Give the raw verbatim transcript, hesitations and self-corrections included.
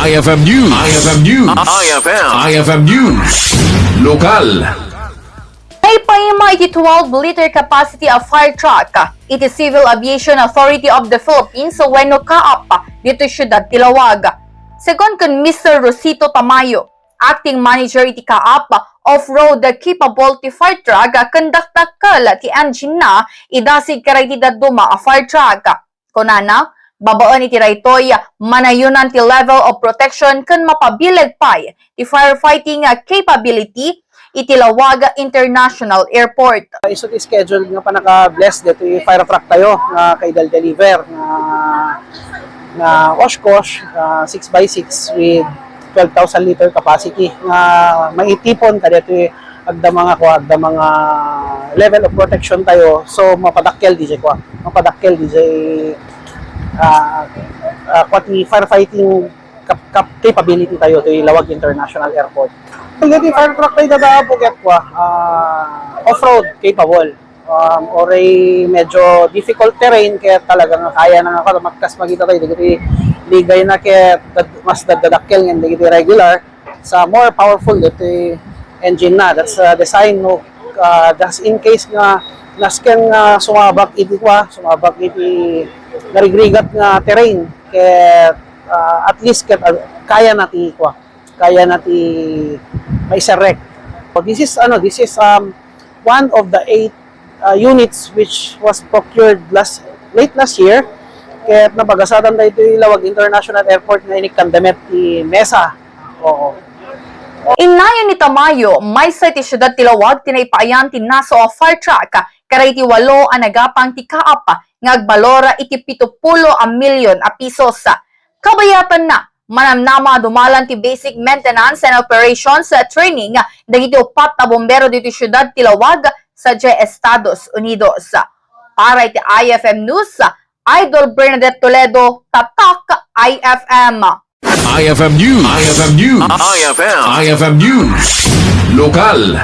I F M News. I F M News. I F M. I F M News. Lokal. Naipaima iti twelve liter capacity a fire truck iti Civil Aviation Authority of the Philippines wenno CAAP ditoy siudad ti Laoag. Segun ken Mister Rosito Tamayo, acting manager iti CAAP off-road capable ti fire truck, ken dakdakkel ti engine na idasig kadagiti dadduma a fire truck. Kunana, babaen iti daytoy, manayonan ti level of protection ken mapabileg pay ti firefighting capability iti Laoag International Airport. Isu ti schedule nga pannaka-bless ditoy fire truck tayo nga kaidal-deliver nga, nga Oshkosh, ah, six by six with twelve thousand liter capacity nga maitipon kadaytoy agda mga kua, agda mga level of protection tayo. So, mapadakkel diay kua, mapadakkel diay, ah, ah, kua ti firefighting cap-, cap-, capability tayo ti Laoag International Airport. Iti fire truck tayo dadapo ket kua, ah, off-road capable. Um, uray medyo difficult terrain, ket talaga nga kaya na nga kua, makkas makita tayo, dagiti ligay na ket dad-, mas daddadakkel nga dagiti regular, sa more powerful dagiti engine na. That's a design, no? Uh, just in case nga nasken nga sumabak iti kua, sumabak iti narigrigat nga terrain, ket, uh, at least ket, uh, kaya na ti kua, kaya na ti maiserrek. So this is, ano, this is, um, one of the eight, uh, units which was procured last, late last year, ket napagasatan daytoy Laoag International Airport nga inikkandamet ti mesa. Oo. Innayon ni Tamayo, maysa iti siudad ti Laoag ti naipaayan ti naso a fire truck kadagiti walo a nagapang ti CAAP nga agbalor iti pito pulo a milyon a pisos. Kabayatanna, manamnama a dumalan ti basic maintenance and operations training dagiti uppat a bombero ditoy siudad ti Laoag sadiay Estados Unidos. Para iti I F M News, Idol Bernadette Toledo, Tatak I F M. I F M News. I F M News. I F M. I F M News. Lokal.